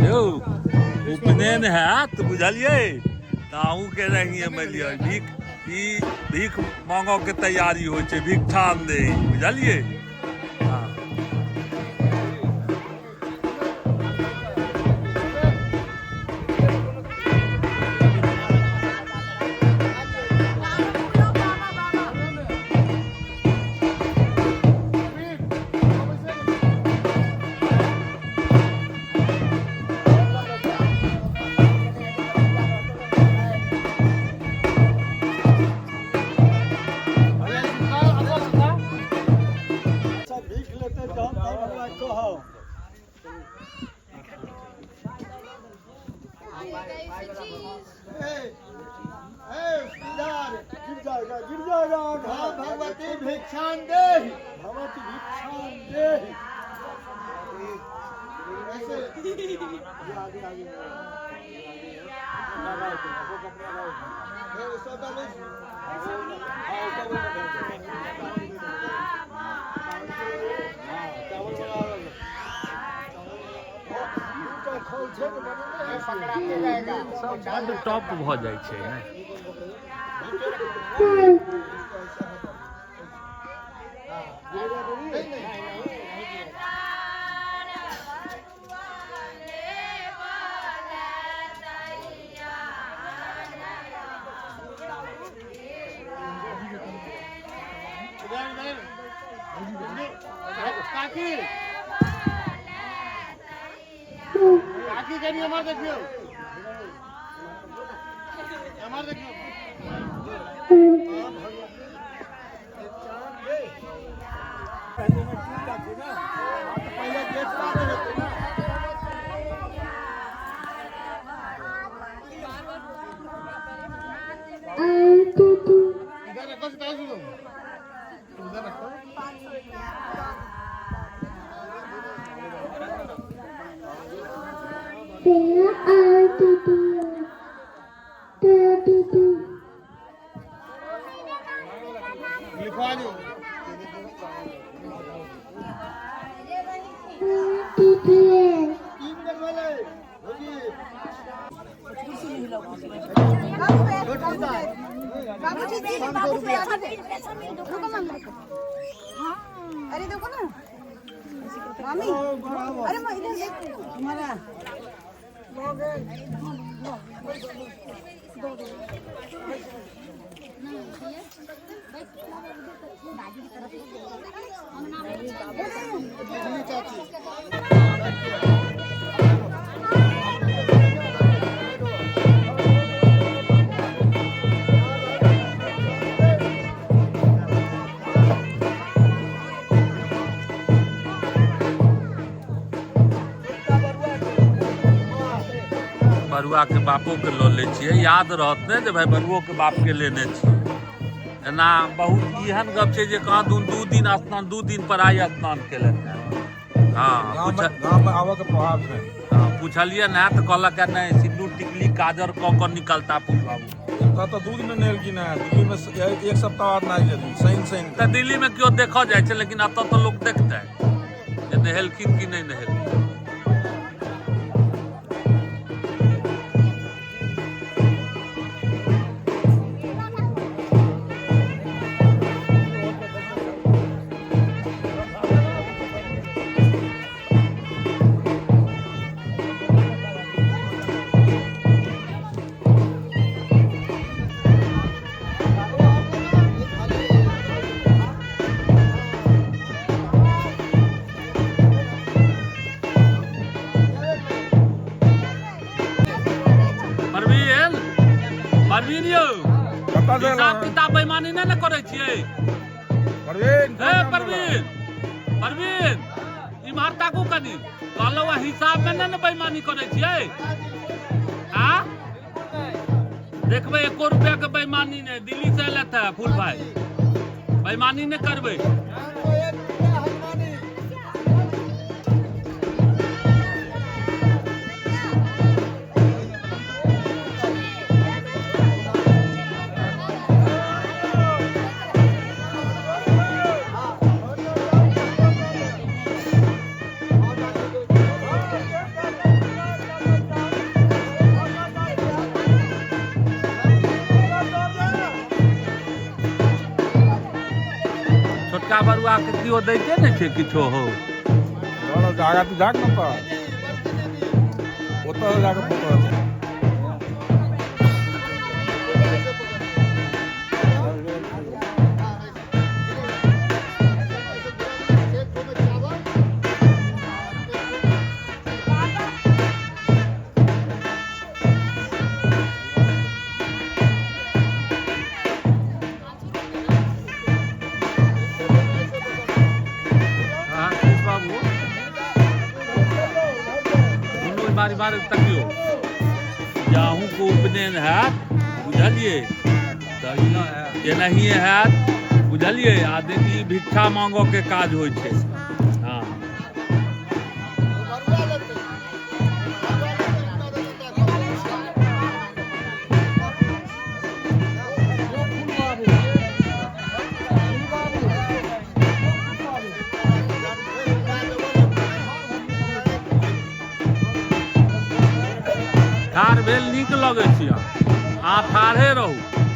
यौ उपनयन हैत बुझलियै तऽ अहूँके रहिए मानि लिअ भीख ई भीख मांगऽके तैयारी होइ छै भिक्षान देही बुझलियै हँ। सब भीख लेते तहन तहन हमरा कहब। गिर जाएगा, गिर जाएगा। हाँ, भगवती भिक्षां देहि, भगवती भिक्षां देहि। ऐसे आगे आगे सब बड्ड टॉप भऽ जाइ छै ने। काकी काकी कनी एम्हर देखियौ, एम्हर देखियौ। पहिले गेटवा नहि हेतै ने। इधर रखो सीता, सुनो, उधर रखो। लिखवा दो। 3 मिनट भेलै भौजी। अरे देखो ना मामी, अरे माँ इधर देख हमारा। बरुआ के बापो के लऽ लै छियै, याद रहत ने जे भाई बरुओ के बाप के लेने छियै। एना बहुत एहन गप छै जे कहाँ दू दू दिन स्नान, 2 दिन पर आइ स्नान केलक। हँ, गाँव में आबऽ के प्रभाव छै। हँ, पुछलियै ने तऽ कहलक नहि, सिन्दूर टिकली काजर कऽ कऽ निकलता फूल बाबू। तऽ 2 दिन नहेलखिन हेँ, दिल्ली में 1 सप्ताह बाद नहाइ छथिन शनि शनि। तऽ दिल्ली में केओ देखऽ जाइ छै, लेकिन एतऽ तऽ लोक देखतै जे नहेलखिन कि नहि नहेलखिन। परवीन, परवीन यौ, हिसाब किताब बेईमानी नहि ने करै छियै? परवीन, हे परवीन, परवीन इम्हर ताकू कनी, कहलहुँ हिसाब मे नहि ने बेईमानी करै छियै? आ देखबै एको रुपया के बेईमानी नहि। दिल्ली से एलथि है फूल भाई, बेईमानी नहि करबै। छोटका बरुआ के केओ दैते नहि छै किछो हो। आगा तू जाग न पर ओतऽ जाके फोटो। हाँ कृष्ण बाबू, दुनू बारी बारी तकियो। जे अहूँके उपनयन हैत, बुझलियै? तऽ एनाहिए हैत, बुझलियै? आ ई भिक्षा मांगऽ के काज होइ छै। हँ, ठाढ़ भेल नीक लगै छी। अहाँ ठाढ़े रहू।